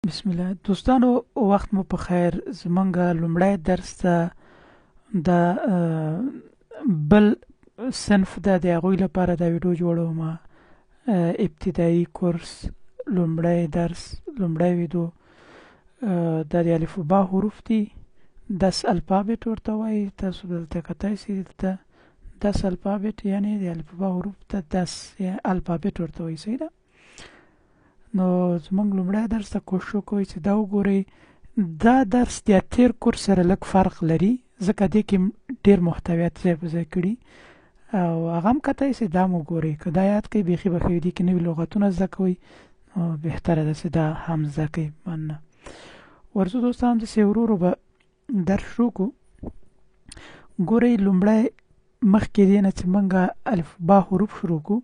بسم الله دوستانو، وخت مو په خیر. زمونږ لومړی درس ته د بل صنف ده، د هغوی لپاره دا ویډیو جوړوم. ابتدایي کورس لومړی درس، لومړی ویډیو. دا د الف با حروف دي، das Alphabet ورته وایي. تاسو دلته کتای شئ، دلته das Alphabet، یعنی د الف با حروف ته das Alphabet ورته وایي. صحیح ده. نو زمونږ لومړی درس ته کوشش وکړئ چې دا وګورئ. دا درس د تیر کورس سره لږ فرق لري، ځکه دې کې ډېر محتویات ځای په ځای کړي او هغه هم کتای شئ. دا هم وګورئ، که دا یاد کړئ بیخي به ښه وي. دې کې نوي لغتونه زده کوئ، نو بهتره ده چې دا هم زده کړئ. مننه. ورځو دوستان، داسې ورو ورو به درس شروع کړو. ګورئ، لومړی مخکې دې نه چې موږ الف با حروف شروع کړو،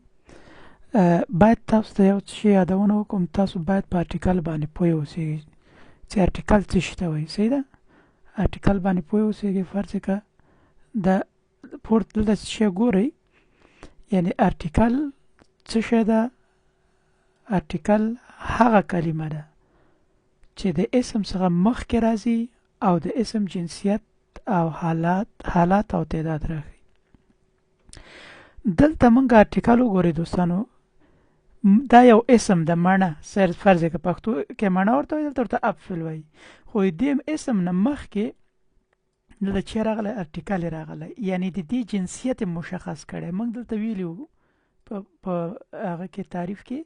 باید تاسو ته یو څه شی یادونه وکړم. تاسو باید په article باندې پوه اوسئ چې article څه شي ته وایي. صحیح ده. article باندې پوه اوسئ. فرض کړه د پورته دلته څه شی ګورئ، یعنی article څه شی ده؟ article هغه کلمه ده چې د اسم څخه مخکې راځي او د اسم جنسیت او حالات او تعداد راښيي. دلته مونږ article وګورئ دوستانو، دا یو اسم د مڼه، فرض که پښتو کې مڼه ورته وایي، دلته ورته Apfel وایي. خو دې اسم نه مخکې دلته چې راغلی article یې راغلی، یعنی د دې جنسیت یې مشخص کړی. موږ دلته ویلي وو په هغه کې تعریف کې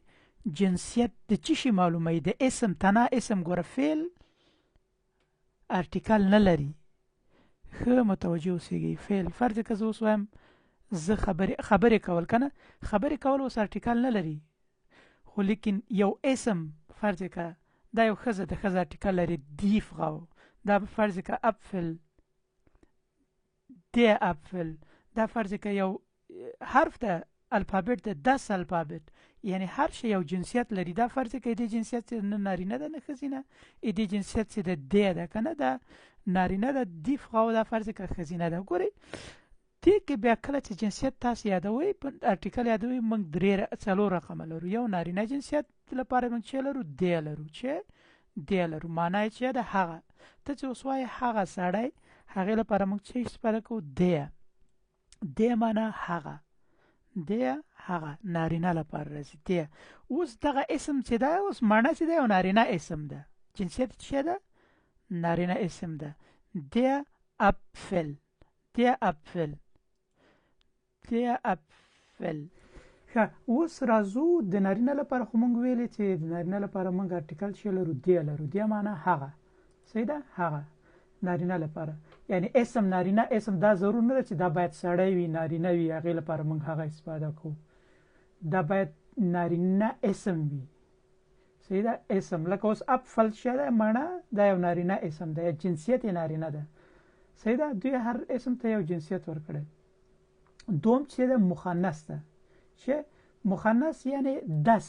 جنسیت د څه شي معلوموي؟ د اسم، تنها اسم. ګوره فعل article نه لري، ښه متوجه اوسېږئ. فعل فرض که زه اوس وایم زه خبرې کول، که نه خبرې کول اوس article نه لري، خو لیکن یو اسم فرض که دا یو ښځه ده، ښځه article لري، die Frau. دا فرض که Apfel، der Apfel. دا فرض که یو حرف ده، Alphabet ده، das Alphabet، یعنی هر شی یو جنسیت لري. دا فرض که دې جنسیت چې نه نارینه ده نه ښځینه، دې جنسیت چې ده دی ده، که نه دا نارینه ده، die Frau، دا فرض که ښځینه ده. ګورئ دې کې بیا کله چې جنسیت تاسو یادوئ، په article یادوئ، موږ درې څلور رقمه لرو. یو نارینه جنسیت لپاره موږ چې لرو دی لرو، چې دی لرو، معنا یې چې ده هغه. ته چې اوس وایې هغه سړی، هغې لپاره موږ څه استفاده کوو؟ دی. دی معنا هغه، دی هغه نارینه لپاره راځي دی. اوس دغه اسم چې ده، اوس معنی چې ده یو نارینه اسم ده، جنسیت چې ده نارینه اسم ده. der Apfel، der Apfel، der Apfel. ښه، اوس راځو د نارینه لپاره. خو موږ ویلې چې د نارینه لپاره موږ article چې لرو دی لرو، دی معنا هغه. صحیح ده، هغه نارینه لپاره، یعنی اسم نارینه اسم. دا ضرور نه ده چې دا باید سړی وي، نارینه وي، هغې لپاره موږ هغه استفاده کوو. دا باید نارینه اسم وي. صحیح ده، اسم لکه اوس Apfel چې ده مڼه، دا یو نارینه اسم ده، جنسیت یې نارینه ده. صحیح ده، دوی هر اسم ته یو جنسیت ورکړی. دوم چې ده مخنث ده، چې مخنث یعنی das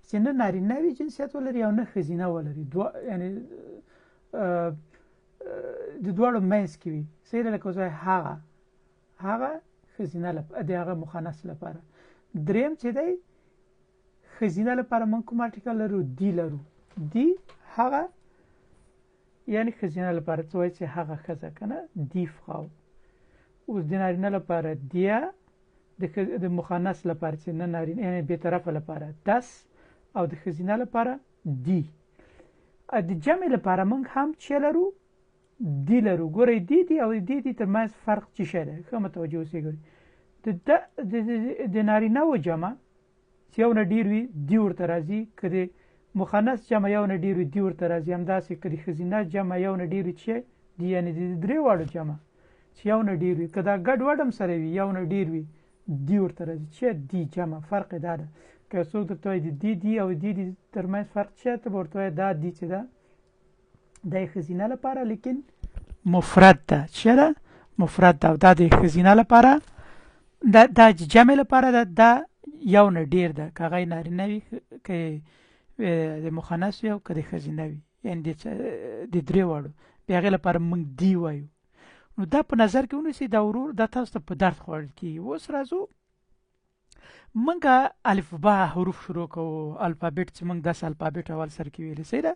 چې نه نارینه وي جنسیت ولري او نه ښځینه ولري، دوه یعنی د دواړو منځ کې وي. صحیح ده، لکه اوس وایي هغه، هغه ښځینه د هغه مخنث لپاره. دریم چې دی ښځینه لپاره موږ کوم article لرو؟ die لرو. die هغه، یعنی ښځینه لپاره څه وایي چې هغه ښځه، که نه die Frau. اوس د نارینه لپاره der، د مخنث لپاره چې نه نارینه یعنی بې طرفه لپاره das، او د ښځینه لپاره die. د جمع لپاره موږ هم چې لرو؟ die لرو. ګورئ die die او die die ترمنځ فرق څه شی دی؟ ښه متوجه اوسئ. ګورئ د نارینه و جمع چې یو نه ډېر وي die ورته راځي، که د مخنث جمع یو نه ډېر وي die ورته راځي. همداسې که د ښځینه جمع یو نه ډېر وي چې die، یعنی د درې واړو جمع چې یو نه ډېر وي، که دا ګډ وډ هم سره وي یو نه ډېر وي die ورته راځي، چې die جمع. فرق یې دا ده که څوک درته وایي د die die او die die ترمنځ فرق څه دی، ته به ورته وایې دا die چې ده دا یې ښځینه لپاره لیکن مفرد ده، چې ده مفرد ده، او دا د ښځینه لپاره دا جمع لپاره ده، دا یو نه ډېر ده، که هغه یې نارینه وي، که د مخنث وي او که د ښځینه وي، یعنې د درې واړو بیا هغې لپاره موږ die وایو. نو دا په نظر کې ونیسئ، دا ورور دا تاسو ته په درد خوړل کېږي. اوس راځو موږ الف با حروف شروع کوو، Alphabet چې موږ داسې Alphabet اول سر کې ویلې. صحیح ده.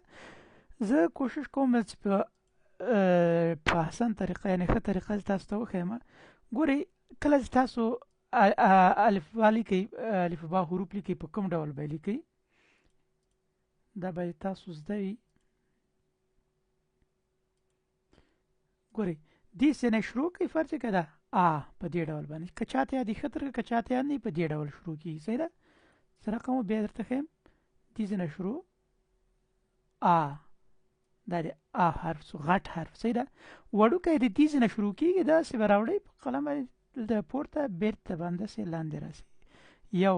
زه کوشش کوم چې په احسن طریقه، یعنی ښه طریقه تاسو ته وښیم. ګورئ، کله چې تاسو الفبا لیکئ، الفبا حروف لیکئ، په کوم ډول به لیکئ، دا به تاسو زده وي. ګورئ، دې څه نه شروع کوي، فرض کړه دا ا په دې ډول باندې، که چاته یاد ښه تر که چاته یاد نه، په دې ډول شروع کیږي. صحیح ده؟ څه رقم بیا درته ښیم. دې څه نه شروع، ا، دا د ا حرف سو، غټ حرف. صحیح ده؟ وړوکی د دې څه نه شروع کیږي، داسې به راوړئ په قلم باندې، دلته پورته، بیرته باندې سي لاندې راسي. یو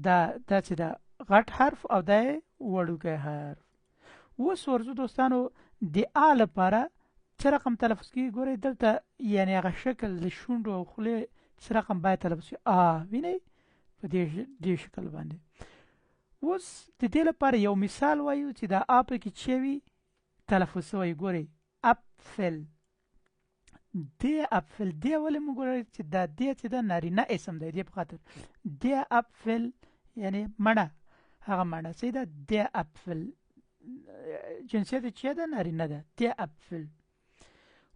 دا دا چې دا غټ حرف او دا وړوکی حرف. اوس ورځو دوستانو د ا لپاره څه رقم تلفظ کیږي. ګورئ، دلته یعنی هغه شکل د شونډو او خولې څه رقم باید تلفظ شي. ا وینئ، په دې شکل باندې. اوس د دې لپاره یو مثال وایو چې دا ا پکې چې وي تلفظ سوی. ګورئ، Apfel، der Apfel. دې ولې موږ ګورئ چې دا دې چې دا نارینه اسم دی، دې په خاطر der Apfel، یعنی مڼه، هغه مڼه. صحیح ده؟ der Apfel جنسیت چې ده نارینه ده، der Apfel.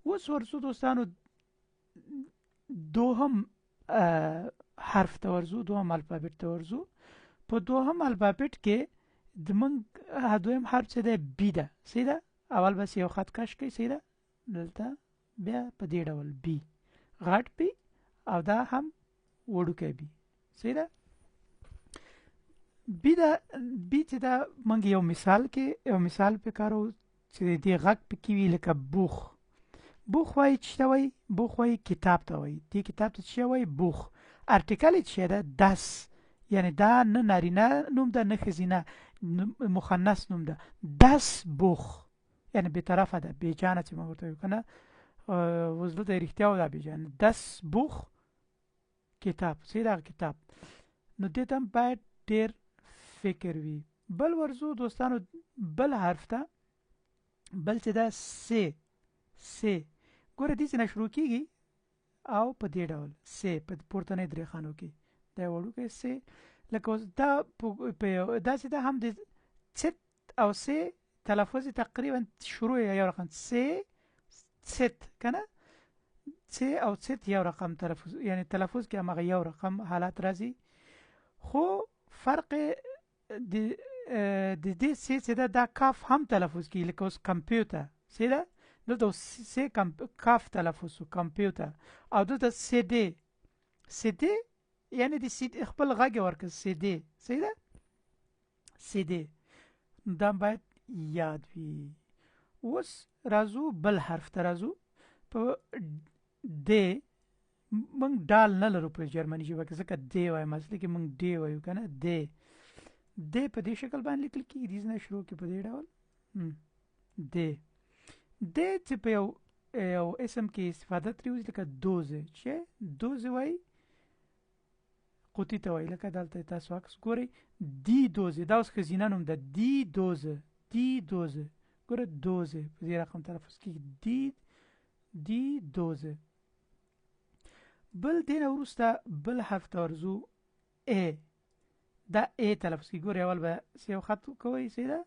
اوس ورځو دوستانو دوهم حرف ته ورځو، دوهم الفابت ته ورځو. په دوهم الفابت کې د موږ دویم حرف چې دی بی ده. صحیح ده؟ اول بس یو خط کش کړئ. صحیح ده؟ دلته بیا په دې ډول بی، غټ بی او دا هم وړوکی بی. صحیح ده؟ بی دا بی چې دا موږ یو مثال کې یو مثال په کارو چې دې غږ پکې وي، لکه Buch. Buch وایي چې ته وایي، Buch وایي کتاب ته وایي. دې کتاب ته چې وایي Buch. Artikel چې ده das، یعنی دا نه نارینه نوم ده نه ښځینه، مخنث نوم ده. das Buch یعنی بې طرفه ده، بې جانه چې موږ ورته وایو که نه. اوس دلته رښتیا و دا بې جانه das Buch کتاب. صحیح ده؟ کتاب. نو دې ته هم باید ډېر فکر وي. بل ورځو دوستانو بل حرف ته، بل چې ده سه. سه، ګوره، دې نه شروع کیږي او په دې ډول سه په پورتنۍ درې خانو کې دا وړوکی سه. لکه اوس دا په داسې ده هم د څت او سه تلفظ تقریبا شروع یو رقم، سه څت کنه، څ او څت یو رقم تلفظ، یعنی تلفظ کې هماغه یو رقم حالات راځي، خو فرق د د دې سه چې ده دا کاف هم تلفظ کیږي. لکه اوس کمپیوټر. صحیح ده؟ دلته اوس سه کاف تلفظ شو، کمپیوټر. او دلته سي ډي، سي ډي یعنی د سي خپل غږ یې ورکړ، سي ډي. صحیح ده؟ سي ډي. دا باید یاد وي. اوس راځو بل حرف ته راځو، په د موږ ډال نه لرو په جرمني ژبه کې، ځکه د وایم، اصلي کې موږ ډي وایو که نه. د د په دې شکل باندې لیکل کېږي، دې نه شروع کې په دې ډول د د چې په یو یو اسم کې استفاده ترې وشي، لکه Dose، چې Dose وایي قوطي ته وایي. لکه دلته تاسو عکس ګورئ، die Dose، دا اوس ښځینه نوم ده. die Dose، die Dose، ګوره، Dose په دې رقم تلفظ کېږي، die die Dose. بل دې نه وروسته بل حرف ته ورځو، ا. دا ا تلفظ کېږي. ګورئ، اول به یو خط کوئ. صحیح ده؟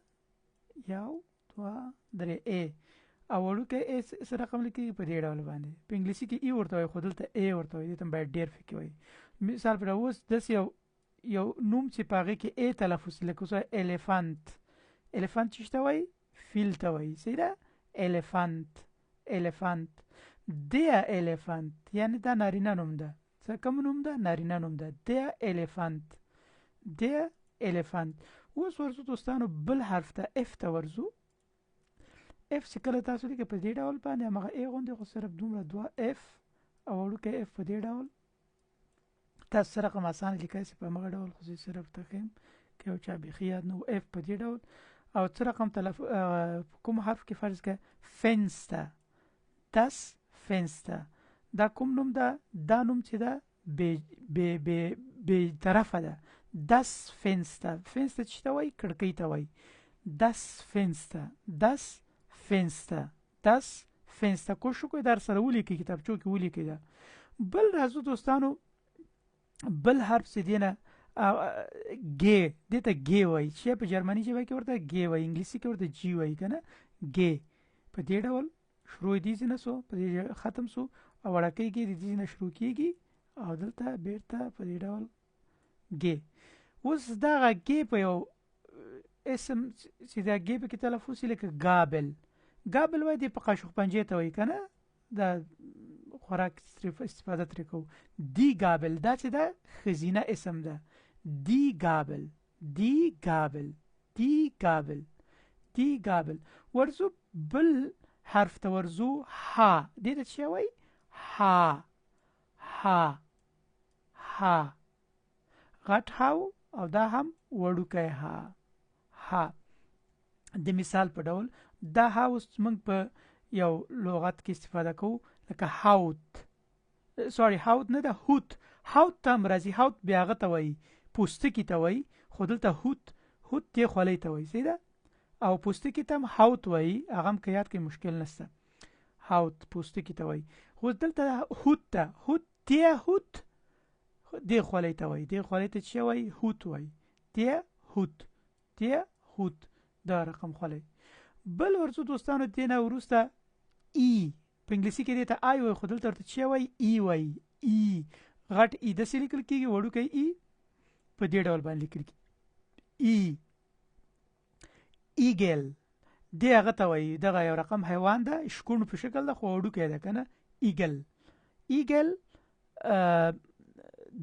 یو، دوه، درې، ا. او وړوکی ا څه رقم لیکي؟ په دې ډول باندې. په انګلیسي کې ای ورته وایي، خو دلته ا ورته وایي. دې ته باید ډېر فکر وایي. مثال پر اوس داسې یو یو نوم چې په هغې کې ا تلفظ، لکه اوس Elefant. Elefant چې ته وایي فیل ته وایي. صحیح ده؟ Elefant، Elefant، der Elefant، یعنی دا نارینه نوم ده. څه کوم نوم ده؟ نارینه نوم ده، der Elefant، der Elefant. اوس ورځو دوستانو بل حرف ته، اف ته ورځو. اف چې کله تاسو لیکئ په دې ډول باندې، هماغه ای غوندې، خو صرف دومره دوه اف او وړوکی اف په دې ډول. تاسو څه رقم اسانه لیکلی سئ په هماغه ډول، خو زه صرف ته ښیم که یو چا بیخي یاد نه و. اف په دې ډول او څه رقم تلف په کوم حرف کې؟ فرض که Fenster، das Fenster، دا کوم نوم ده؟ دا نوم چې ده بې بې بې بې طرفه ده. das Fenster، Fenster چې ته وایي کړکۍ ته وایي. das Fenster، das Fenster، das Fenster. کوشش وکړئ در سره ولیکئ، کتابچو کې ولیکئ دا. بل راځو دوستانو بل حرف چې دی نه ګې، دې ته ګې وایي، چې په جرمني ژبه کې ورته ګې وایي، انګلیسي کې ورته جی وایي که نه. ګې په دې ډول شروع دې ځای نه سو، په دې ختم سو، او وړکۍ ګې د دې ځای نه شروع کېږي او دلته بیرته په دې ډول ګې. اوس دغه ګې په یو اسم چې دا ګې پکې تلفظ شي، لکه ګابل. ګابل وایي دې په قاشق پنجې ته وایي که نه، دا خوراک استفاده ترې کوو. دی ګابل، دا چې ده ښځینه اسم ده. دی ګابل، دی ګابل، دی ګابل، دی ګابل. ورځو بل حرف ته ورځو، ها. دې ته څه وایي؟ ها، ها، ها. غټ هاو او دا هم وړوکی ها، ها. د مثال په ډول دا ها اوس موږ په یو لغت کې استفاده کوو، لکه هاوت، سوري هاوت نه ده، هوت. هاوت ته هم راځي، هاوت بیا هغه ته وایي، پوستکي ته وایي، خو دلته هوت، هوت دې خولۍ ته وایي، صحیح ده؟ او پوستکي ته هم هاوت وایي، هغه هم که یاد کړئ مشکل نشته، هاوت پوستکي ته وایي، خو دلته هوت ته، هوت دې هوت دې خولۍ ته وایي، دې خولۍ ته څه وایي؟ هوت وایي، دې هوت، دې هوت، دا رقم خولۍ. بل ورځو دوستانو دې نه وروسته ای، په انګلیسي کې دې ته آی وایي، خو دلته ورته څه وایي؟ ای وایي. ای غټ ای داسې لیکل کېږي، وړوکی ای په دې ډول باندې لیکل کېږي. ای ایګل دې هغه ته وایي، دغه یو رقم حیوان ده، شکوڼ په شکل ده خو وړوکی ده که نه. ایګل، ایګل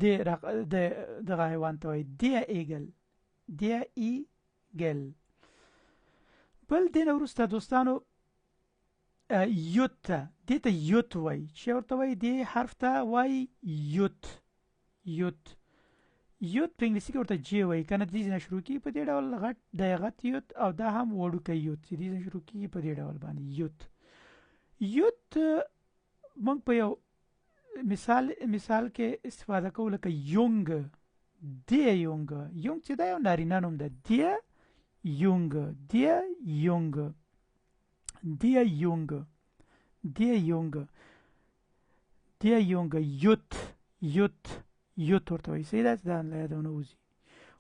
دې دغه حیوان ته وایي، دې ایګل، دې ایګل. بل دې نه وروسته دوستانو یوت ته، دې ته یوت وایي، چې ورته وایي؟ دې حرف ته وایي یوت، یوت. یوت په انګلیسي کې ورته جی وایي که نه، دې نه شروع کېږي په دې ډول، غټ دی غټ یوت، او دا هم وړوکی یوت چې دې نه شروع کېږي په دې ډول باندې یوت. یوت موږ په یو مثال کې استفاده کوو، لکه یونګ، دی یونګ. یونګ چې دا یو نارینه نوم ده، دی یونګ، دی یونګ، دی یونګ، دی یونګ، دی یونګ. یوت، یوت، یوت ورته وایي، صحیح ده؟ دا له یاده ونه وځي.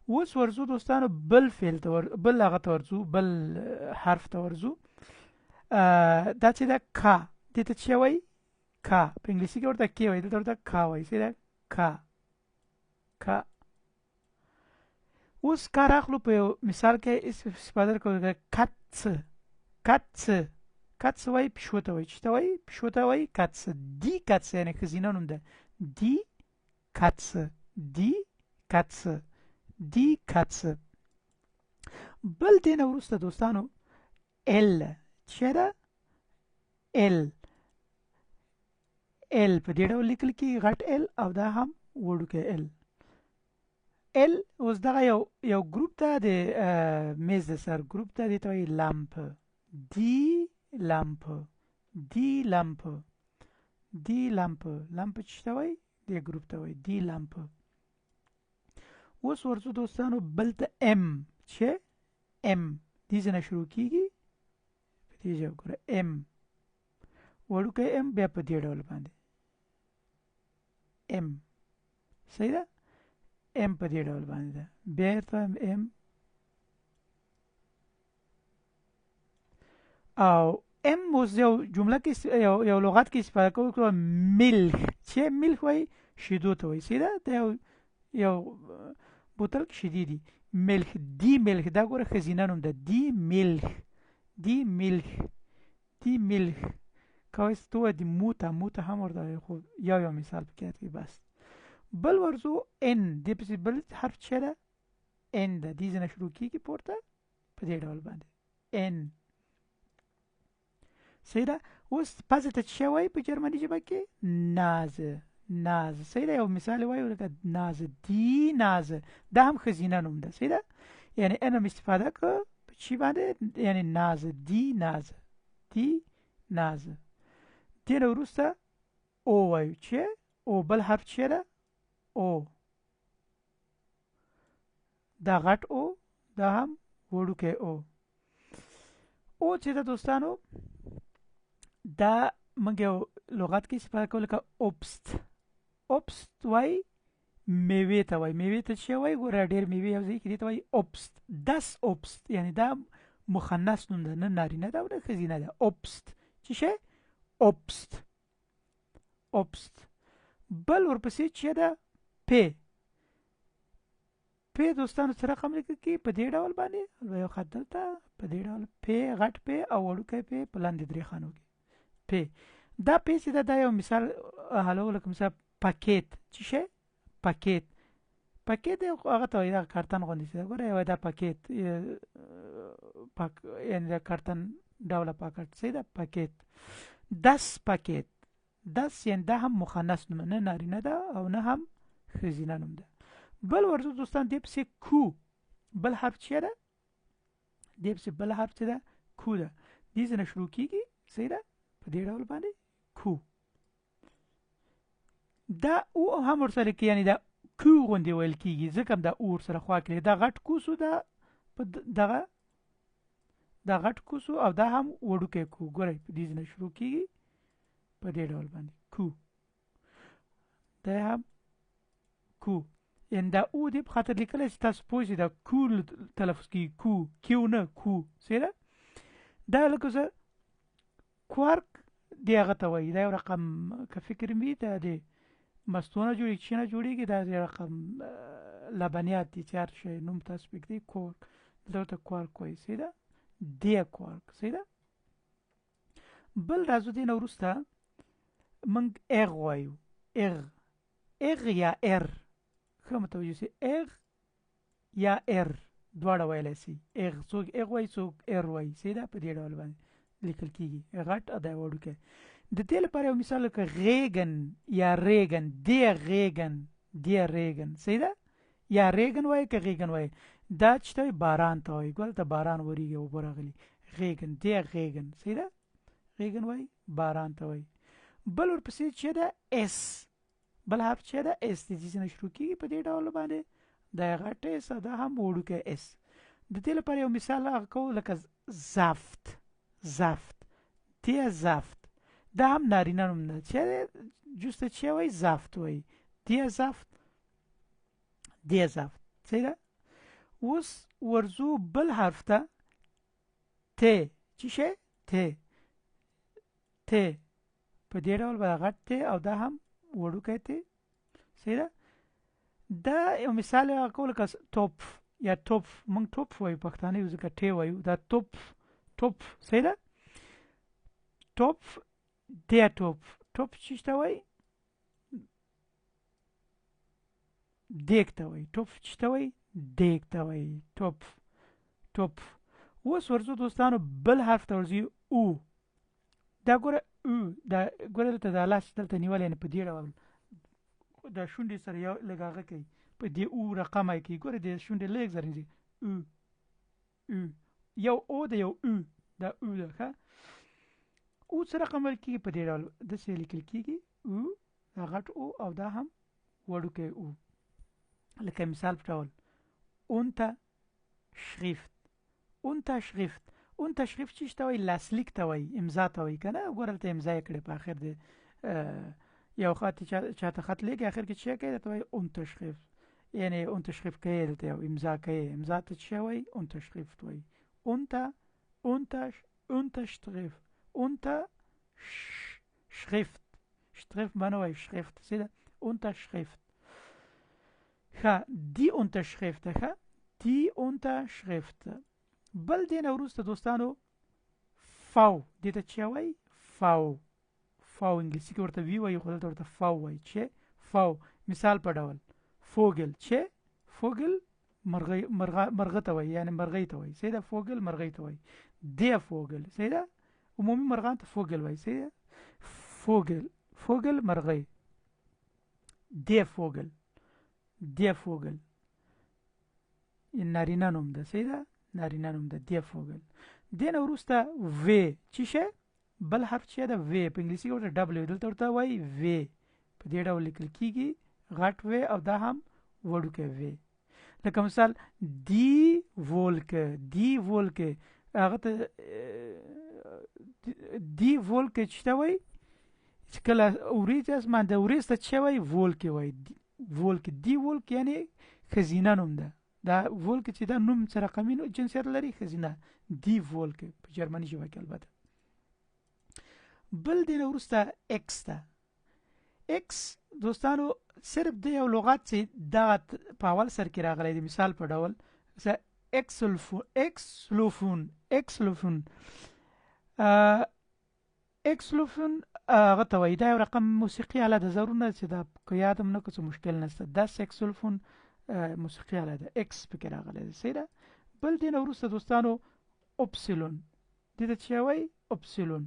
اوس ورځو دوستانو بل فعل ته ور، بل هغه ته ورځو، بل حرف ته ورځو. دا چې ده کا، دې ته څه وایي؟ کا. په انګلیسي کې ورته کې وایي، دلته ورته کا وایي، صحیح ده؟ کا، کا. اوس کا راخلو په یو مثال کې استفاده کوو، لکه کڅ، کڅ، کڅ وایي پیشو ته وایي، چې ته وایي؟ پیشو ته وایي کڅ. دی کڅ یعنې ښځینه نوم ده، دی کڅ، دی کڅ، دی کڅ. بل دې نه وروسته دوستانو ال، چې ده؟ ال، ال په دې ډول لیکل کېږي، غټ ال او دا هم وړوکی ال. ال اوس دغه یو ګروپ ته د میز د سر ګروپ ته دې ته وایي لمپ، دی لمپ، دی لمپ، دی لمپ. لمپ چې ته وایي دې ګروپ ته وایي دی لمپ. اوس ورځو دوستانو بل ته ام، چې ام دې ځای نه شروع کېږي په دې ځای وګوره، ام وړوکی ام بیا په دې ډول باندې ام، صحیح ده؟ ام په دې ډول باندې ده، بیا ورته وایم ام. او ام اوس یو جمله کې یو لغت کې استفاده کوو، کوو ملخ، چې ملخ وایي شیدو ته وایي، صحیح ده؟ دا یو بوتل کې شیدې دي. ملخ، دی ملخ، دا ګوره ښځینه نوم ده، دی ملخ، دی ملخ، دی ملخ. کوی ته وایي د موته، موته هم ورته وایي، خو یو یو مثال پکې یاد کړئ بس. بل ورځو ان، دې پسې بل حرف چې ده ان ده، دې ځای نه شروع کېږي پورته په دې ډول باندې ان، صحیح ده؟ اوس پزې ته څه وایي په جرمني ژبه کې؟ ناز، ناز، صحیح ده؟ یو مثال وایو لکه ناز، دی ناز، دا هم ښځینه نوم ده، صحیح ده؟ یعنې ان هم استفاده کړه په چی باندې، یعنې ناز، دی ناز، دی ناز. دې نه وروسته او وایو، چې او بل حرف چې ده او، دا غټ او دا هم وړوکی او. او چې ده دوستانو دا موږ یو لغت کې استفاده کوو، لکه اوبست. اوبست وایي میوې ته وایي. میوې ته څه وایي؟ ګوره ډېر میوې یو ځای کې دي ته وایي اوبست. دس اوبست یعنی دا مخنث نوم ده، نه نارینه ده او نه ښځینه ده. اوبست څه شی؟ اوبست، اوبست. بل ورپسې چې ده پ. پ دوستانو څه رقم لیکل کېږي؟ په دې ډول باندې یو خط دلته په دې ډول پ، غټ پ او وړوکی پ په لاندې درې خانو کې پ. دا پ چې ده دا یو مثال هلو لکه مثال پکیت. څه شی؟ پکیت. پکیت هغه ته وایي دغه کارتن غوندې چې ده، ګوره یوه دا پکیت پاک، یعنې دا کارتن ډوله پاکټ. صحیح ده؟ پکیت. دس پکیت. دس یعنې دا هم مخنث نوم، نه نارینه ده او نه هم ښځینه نوم ده. بل ورځو دوستان دې پسې کو، بل حرف چی ده؟ دې پسې بل حرف چې ده کو ده، دې ځای نه شروع کېږي. صحیح ده؟ په دې ډول باندې کو. دا او هم ورسره کې یعنې دا کو غوندې ویل کېږي، ځکه هم دا او ورسره خوا کې دا غټ کو سو، دا په دغه دا غټ کو سو او دا هم وړوکی کو. ګورئ په دې ځای نه شروع کېږي په دې ډول باندې کو، دا هم کو. یعنې دا او دې په خاطر لیکلی چې تاسو پوه شئ دا کو تلفظ کېږي، کو، کیو نه کو. صحیح ده؟ دا لکه زه کوارک دی هغه ته وایي، دا یو رقم که فکر مې وي دا د مستو نه جوړېږي، چې نه جوړېږي، دا یو رقم لبنیات دي چې هر شی نوم تاسو پرې ږدئ، کوارک دلته ورته کوارک وایي. صحیح ده؟ دی کوارک. صحیح ده؟ بل راځو دې نه وروسته موږ اغ وایو. اغ، اغ یا ار. ښه متوجه شئ، اغ یا ار دواړه ویلی شئ. اغ څوک اغ وایي، څوک ار وایي. صحیح ده؟ په دې ډول باندې لیکل کېږي، غټ او دا وړوکی. د دې لپاره یو مثال لکه غیګن یا ریګن، دی غیګن، دی ریګن. صحیح ده؟ یا ریګن وایي که غیګن وایي، دا چې ته وایي باران ته وایي، ګوره دلته باران ورېږي، اوبه راغلي، غیګن، دی غیګن. صحیح ده؟ غیګن وایي باران ته وایي. بل ورپسې چې ده اس، بل حرف چې ده اس دی، چې نه شروع کېږي په دې ډول باندې، دا غټ اس او دا هم وړوکی اس. د دې لپاره یو مثال هغه کوو لکه زفت، زفت، دی زفت. دا هم نارینه نوم ده چې جوسته چې وایي زفت وایي، دی زفت، دی زفت. صحیح ده؟ اوس ورځو بل حرف ته، ت. چې شی؟ ت، ت په دې ډول به غټ ت او دا هم وړوکی ت. صحیح ده؟ دا یو مثال یې هغه کوو لکه توپ یا توپ. موږ توپ وایو، پښتانه یو ځکه ټی وایو، دا توپ، توپ. صحیح ده؟ توپ، دی توپ. توپ چې ته وایي؟ دیګ ته وایي. توپ چې ته وایي؟ دیګ ته وایي. توپ، توپ. اوس ورځو دوستانو بل حرف ته ورځو، او. دا ګوره او، دا ګوره دلته دا لاس دلته نیولی، یعنې په دې ډول دا شونډې سره یو لږ هغه کوي، په دې او رقمه یې کوي. ګوره دې شونډې لږ سره نیسي، او، او، یو او ده، یو او، دا او ده. ښه، او څه رقم ویل کېږي؟ په دې ډول داسې لیکل کېږي، او، دا غټ او او دا هم وړوکی او. لکه مثال په ډول اونته شریفت، اونته شریفت. اونته شریفت چې ته وایي؟ لاسلیک ته وایي، امضا ته وایي که نه؟ ګوره دلته امضا یې کړې په اخر دی، یو خط چاته خط لیږي، اخر کې چې کوي درته وایي اونته شریفت، یعنې اونته شریفت کوي، دلته یو امضا کوي. امضا ته چې وایي؟ اونته شریفت وایي. اونته، اونته، اونته شریفت، اونته شریفت، شریفت به نه وایي، شریفت. صحیح ده؟ اونته شریفت. ښه، دی اونته شریفت. ښه، دی اونته شریفت. بل دې نه وروسته دوستانو فاو، دې ته چې وایي؟ فاو. فاو انګلیسي کې ورته وی وایي، خو دلته ورته فاو وایي. چې فاو مثال په ډول فوګل، چې فوګل مرغۍ، مرغه، مرغه ته وایي، یعنې مرغۍ ته وایي. صحیح ده؟ فوګل مرغۍ ته وایي، دی فوګل. صحیح ده؟ عمومي مرغان ته فوګل وایي. صحیح ده؟ فوګل، فوګل مرغۍ، دی فوګل، دی فوګل نارینه نوم ده. صحیح ده؟ نارینه نوم ده، دی فوګل. دې نه وروسته وی چې شی، بل حرف چې ده وی، په انګلیسي کې ورته ډبلیو، دلته ورته وایي وی. په دې ډول لیکل کېږي، غټ وی او دا هم وړوکی وی. لکه مثال دی وولکه، دی وولکه، هغه ته دی وولکه چې ته وایي، چې کله ورېځ اسمان د ورېځ ته چې وایي؟ وولکه وایي، Wolke، die Wolke یعنی ښځینه نوم ده. دا Wolke چې دا نوم څه رقمي جنسیت لري؟ ښځینه، die Wolke په جرمني ژبه کې البته. بل دې نه وروسته X ده. X دوستانو صرف د یو لغت چې دغه په اول سر کې راغلی دی، مثال په ډول Xylophon، Xylophon، Xylophon هغه ته وایي. دا یو رقم موسیقي آله ده، ضرور نه چې دا که یاد هم نه کړو څه مشکل نشته. das Xylophon موسیقي آله ده، X پکې راغلی دی، صحیح ده. بل دې نه وروسته دوستانو Upsilon، دې ته چې وایي Upsilon.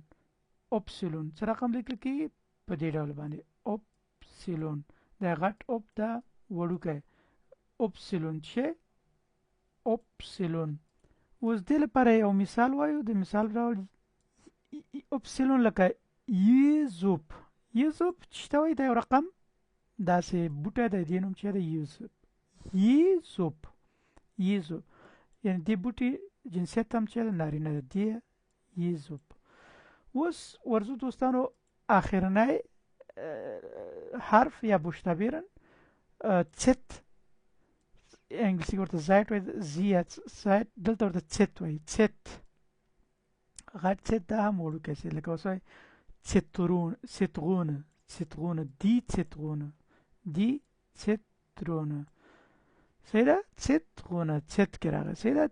Upsilon څه رقم لیکل کېږي؟ په دې ډول باندې Upsilon، دا غټ Up دا وړوکی Upsilon چې Upsilon. اوس دې لپاره یو مثال وایو، د مثال ډول Upsilon لکه Ysop. Ysop چې ته وایي دا یو رقم داسې بوټی دی، دې نوم چې دی Ysop، Ysop، Ysop یعنې دې بوټي جنسیت هم چې دی نارینه ده، دې Ysop. اوس ورځو دوستانو آخرنی حرف یا Buchstabieren Z، انګلیسي کې ورته زایټ وایي، Z یا زایټ، دلته ورته Z وایي، Z غټ Z دا هم وړوکی سي، لکه اوس وایي Zitron، Zitrone، Zitrone، die Zitrone، die Zitrone، صحیح ده، Zitrone، Z کې راغی، صحیح ده.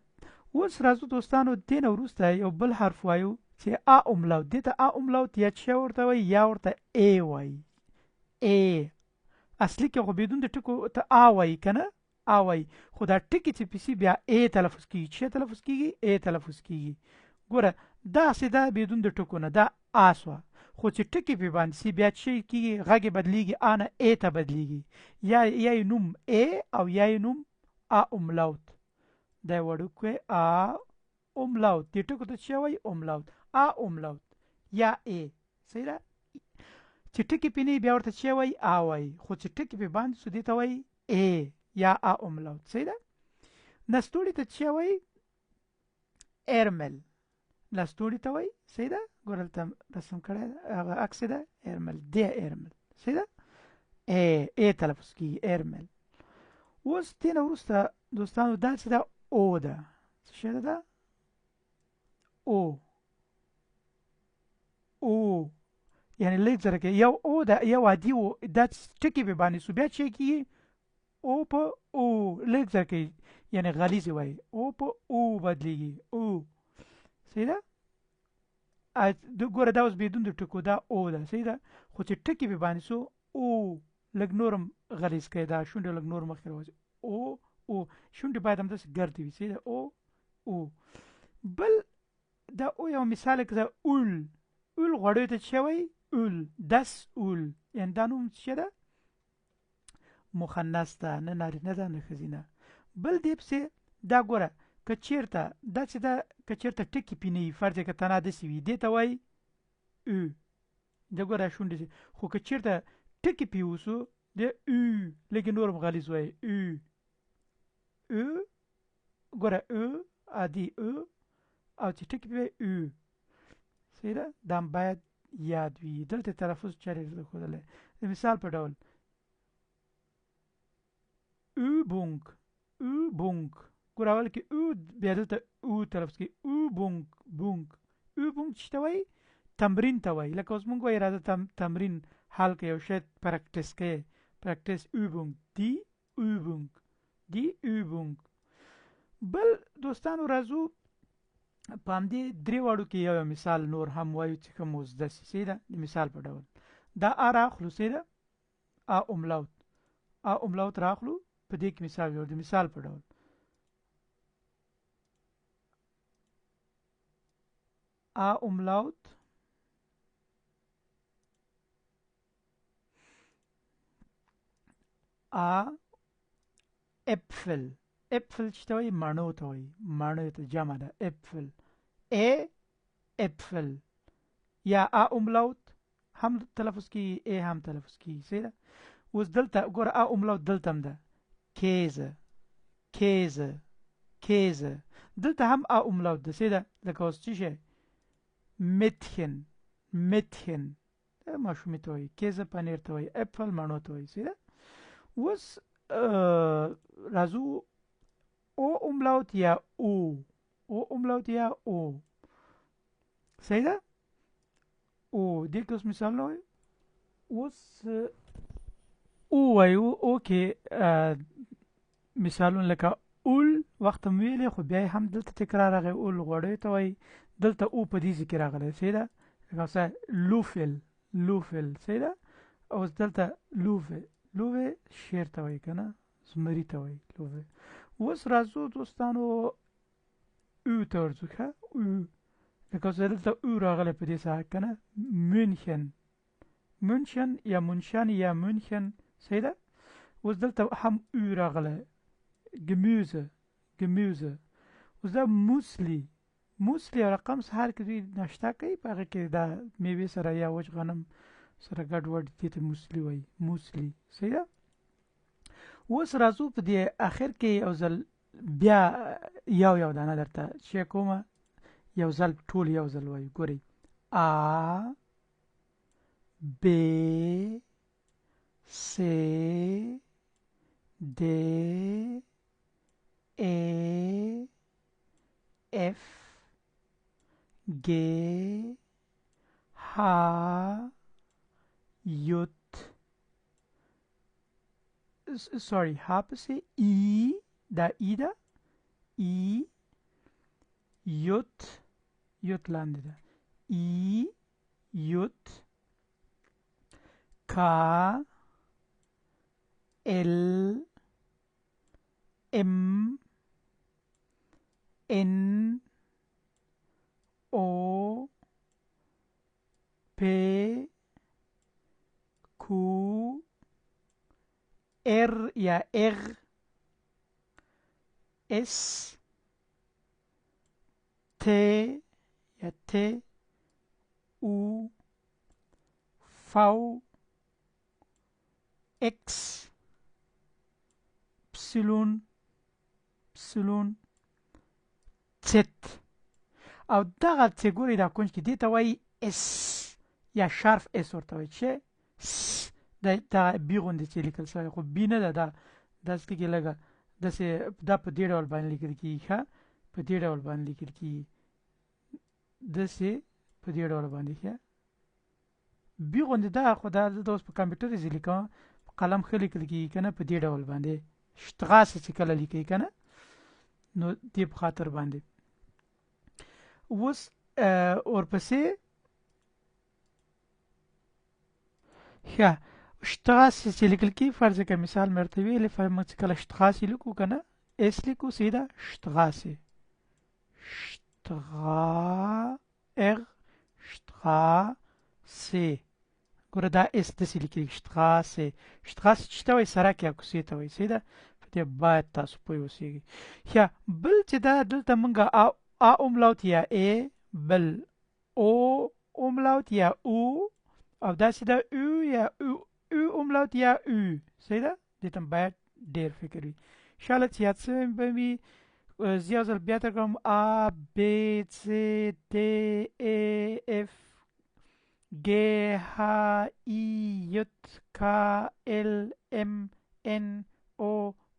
اوس راځو دوستانو دې نه وروسته یو بل حرف وایو چې A Umlaut، دې ته A Umlaut یا چې ورته وایي یا ورته A وایي. A اصلي کې خو بدون د ټکو ته آ وایي که نه، آ وایي، خو دا ټکي چې پسې بیا A تلفظ کېږي، چې تلفظ کېږي؟ A تلفظ کېږي. ګوره داسې ده بدون د ټکو نه دا آ سوه، خو چې ټکي پې باندې سي بیا چې کېږي غږ یې بدلېږي، آ نه A ته بدلېږي، یا یې نوم A او یا یې نوم A Umlaut. دا وړوکی A Umlaut، دې ټکو ته څه وایي؟ Umlaut، A Umlaut یا A، صحیح ده. چې ټکي پې نه بیا ورته څه وایي؟ آ وایي، خو چې ټکي پې باندې سو دې ته وایي A یا A Umlaut، صحیح ده. نستوړي ته څه وایي؟ Ärmel، لستوړي ته وایي، صحیح ده. ګوره دلته رسم کړی هغه عکس ده، Ärmel، der Ärmel، صحیح ده. A A تلفظ کېږي Ärmel. اوس دې نه وروسته دوستانو دا څه ده؟ O ده، څه شی ده دا؟ O، O یعنې لږ زره کې یو O ده، یو عادي O، دا ټکي پې باندې سو بیا چې کېږي O په او لږ زره کې یعنې غلیظ وایي، O په او بدلېږي، او، صحیح ده. ګوره دا اوس بدون د ټکو دا O ده، صحیح ده، خو چې ټکي پې باندې سو او لږ نورم غلیظ کړئ، دا شونډې لږ نور مخکې راوځي، او او شونډې باید همداسې ګردې وي، صحیح ده، او او. بل دا O یو مثال کړه، Öl، Öl غوړیو ته څه وایي؟ Öl، das Öl، یعنې دا نوم څه ده؟ مخنث ده، نه نارینه ده نه ښځینه. بل دې پسې دا ګوره که چېرته دا چې دا که چېرته ټکي پې نه وي، فرض یې که تنها داسې وي، دې ته وایي او، دا ګوره شونډې سي، خو که چېرته ټکي پې وسو د او لږ نور هم غلیظ وایي او، او ګوره او عادي او، او چې ټکي پې وي او، صحیح ده. دا هم باید یاد وي. دلته تلفظ چېرې ښودلی، د مثال په ډول Übung، Übung، ګوره اول کې او بیا دلته او تلفظ کېږي، Übung، بونګ. Übung چې ته وایي تمرین ته وایي، لکه اوس مونږ وایي راځه تمرین حل کړه، یو شی practice کوې، practice Übung، die Übung، die Übung. بل دوستانو راځو په همدې درې واړو کې یو مثال نور هم وایو چې ښه مو زده سي، صحیح ده. د مثال په ډول دا A راخلو، صحیح ده، A Umlaut، A Umlaut راخلو، په دې کې مثال جوړ، د مثال په ډول A Umlaut A Äpfel، Äpfel چې ته وایي مڼو ته وایي، مڼو ته جمع ده Äpfel، A Äpfel یا A Umlaut هم تلفظ کېږي، A هم تلفظ کېږي، صحیح ده. اوس دلته ګوره A Umlaut دلته هم ده، Käse، Käse، Käse، دلته هم A Umlaut ده، صحیح ده. لکه اوس څه شی؟ Mädchen، Mädchen، ماشومې ته وایي، Käse پنیر ته وایي، Äpfel مڼو ته وایي، صحیح ده. اوس راځو او املاوت یا او، او املاوت یا او، صحیح ده؟ او دې کې اوس مثال نه وایو. اوس او وایو، او کې مثالونه لکه اول وخت هم ویلې، خو بیا هم دلته تکرار راغی، اول غوړیو ته وایي، دلته او په دې ځای کې راغلی، صحیح ده؟ لکه اوس لوفل، لوفل، صحیح ده؟ اوس دلته لوفه، لوفه شیر ته وایي که نه، زمري ته وایي لوفه. اوس راځو دوستانو او ته ورځو، ښه او لکه اوس دلته او راغلی په دې ساحه که نه، مونشن، مونشن یا مونشن یا مونشن، صحیح ده؟ اوس دلته هم او راغلی، ګمیوزه، ګمیوزه. اوس دا موسلی، موسلی یو رقم سهار کې دوی ناشتا کوي، په هغه کې دا میوې سره یا وچ غنم سره ګډ وډ، دې ته موسلی وایي، موسلی، صحیح ده؟ اوس راځو په دې اخر کې یو ځل بیا یو یو دانه درته چې کومه یو ځل ټول یو ځل وایو. ګورئ ا ب س د ا اف ج ح یوت سوري ها پسې ای، دا ای ده، ای یوت، یوت لاندې ده، ای یوت کا ال ام ان او پی کو ار یا اغ اس ت یا ت او فو اکس پسیلون پسیلون ست. او دغه چې ګورئ دا کونج کې دې ته وایي اس یا شارف اس ورته وایي، چې س دا بي غوندې چې لیکل شوی، خو بي نه ده، دا داسې لیکي لږه داسې، دا په دې ډول باندې لیکل کېږي، ښه په دې ډول باندې لیکل کېږي، داسې په دې ډول باندې، ښه بي غوندې ده، خو دا دلته اوس په کمپیوټر یې زه لیکم، په قلم ښه لیکل کېږي که نه، په دې ډول باندې شتغاسې چې کله لیکئ که نه، نو دې په خاطر باندې. اوس ورپسې ښه شتغاسې چې لیکل کېږي، فرض کړه مثال مې درته ویلې، فرض موږ چې کله شتغاسې لیکو که نه، اس لیکو، صحیح ده، شتغاسې، شتغا اغ شتغاسې، ګوره دا اس داسې لیکل کېږي، شتغاسې، شتغاسې چې ته وایي سرک یا کوڅې ته وایي، صحیح ده، په دې باید تاسو پوه اوسېږئ. ښه بل چې دا دلته موږ ا املاوت یا ا، بل او املاوت یا او، او داسې ده او یا او، او املاوت یا او، صحیح ده، دې ته باید ډېر فکر وي. انشاءالله چې یاد شوی به وي. زه یو ځل بیا تکرار کوم، ا ب س د ا اف ج ح ای ی ک ال ام ان او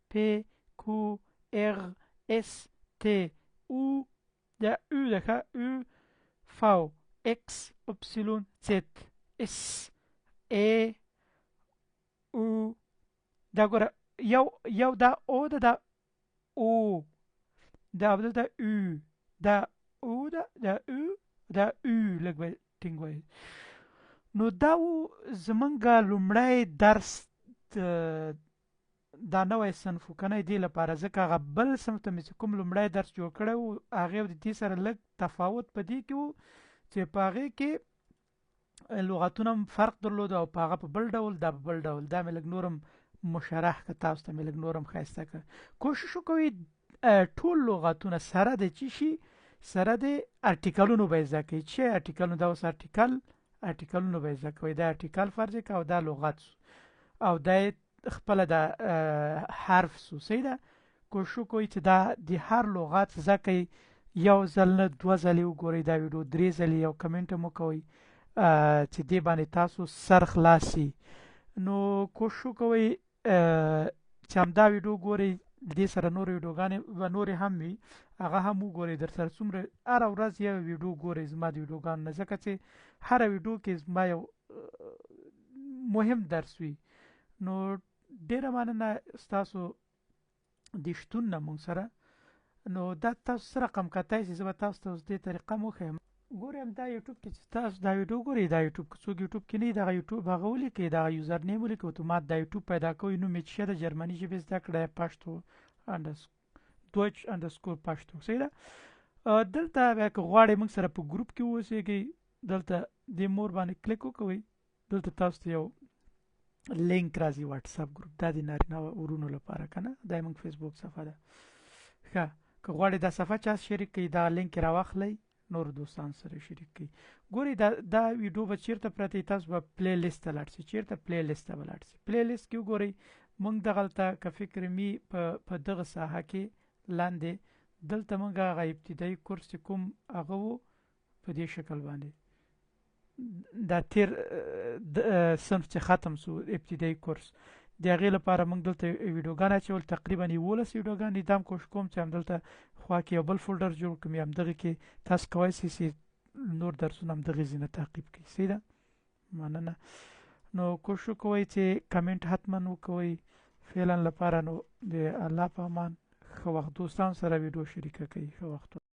پ کو ار اس ت او دا او ده ښه او فاو اکس اپسیلون زد اس ا او. دا ګوره یو یو دا او ده، دا او دا دلته او دا او ده، دا او دا او لږ به ټینګ وایي. نو دا و زمونږ لومړی درس دا نوی صنف و که نه، دې لپاره ځکه هغه بل صنف ته مې چې کوم لومړی درس جوړ کړی و هغې او د دې سره لږ تفاوت په دې کې و چې په هغې کې لغتونه هم فرق درلود او په هغه په بل ډول، دا په بل ډول. دا مې لږ نورم مشرح که تاسو ته مې لږ نورم ښایسته که. کوشش وکوئ ټول لغتونه سره د چی شي، سره د ارټیکلونو به زده کوئ. چې ارټیکلونه دا اوس ارټیکلونو به زده کوئ. دا ارټیکل فرض کړه او دا لغت سو او دا خپله دا حرف سو، صحیح ده. کوشش وکړئ چې دا د هر لغت زده کړئ، یو ځل نه دوه ځلې وګورئ دا ویډیو، درې ځلې، یو کمنټ هم وکوئ چې دې باندې تاسو سر خلاص شي. نو کوشش وکوئ چې همدا ویډیو ګورئ، دې سره نورې ویډیوګانې به نورې هم وي، هغه هم وګورئ. در سره څومره هره ورځ یو ویډیو ګورئ زما د ویډیوګانو نه، ځکه چې هره ویډیو کې زما یو مهم درس وي. نو ډیره مننه ستاسو د شتون نه مونږ سره. نو دا تاسو څه رقم کتای شئ، زه به تاسو ته اوس دې طریقه هم وښیم. ګورئ همدا یوټیوب کې چې تاسو دا ویډیو ګورئ، دا یوټیوب که څوک یوټیوب کې نه وي، دغه یوټیوب هغه ولیکئ، دغه یوزر نیم ولیکئ، اتومات دا یوټیوب پیدا کوئ. نوم یې چې ده جرمني ژبې زده کړه پښتو انډرس دویچ انډرسکور پښتو، صحیح ده. دلته بیا که غواړئ موږ سره په ګروپ کې واوسېږئ، دلته دې مور باندې کلیک وکوئ، دلته تاسو ته یو لینک راځي واتس اپ ګروپ، دا د نارینه ورونو لپاره کنه، دا موږ فیسبوک صفحه ده. ښه که غواړئ دا صفحه چا شریک کړئ، دا لینک راواخلئ نور دوستان سره شریک کړئ. ګورئ دا دا ویډیو به چیرته پرته، تاسو به پلی لیست ته لاړ شئ، چیرته پلی لیست ته به لاړ شئ. پلی لیست کې وګورئ موږ دغلته که فکر می په دغه ساحه کې لاندې دلته موږ هغه ابتدایي کورس چې کوم هغه وو په دې شکل باندې دا تیر صنف چې ختم سو ابتدایي کورس د هغې لپاره موږ دلته ویډیوګان اچول، تقریبا 11 ویډیوګان دي. دا هم کوشش کوم چې همدلته خوا کې یو بل فولډر جوړ کړم، یا همدغه کې تاسو کوای شئ چې نور درسونه همدغې ځای نه تعقیب کړئ. صحیح ده، مننه. نو کوشش وکوئ چې کمنټ حتما وکوئ. فعلا لپاره نو د الله په امان، ښه وخت دوستان سره ویډیو شریکه کړئ. ښه وخت.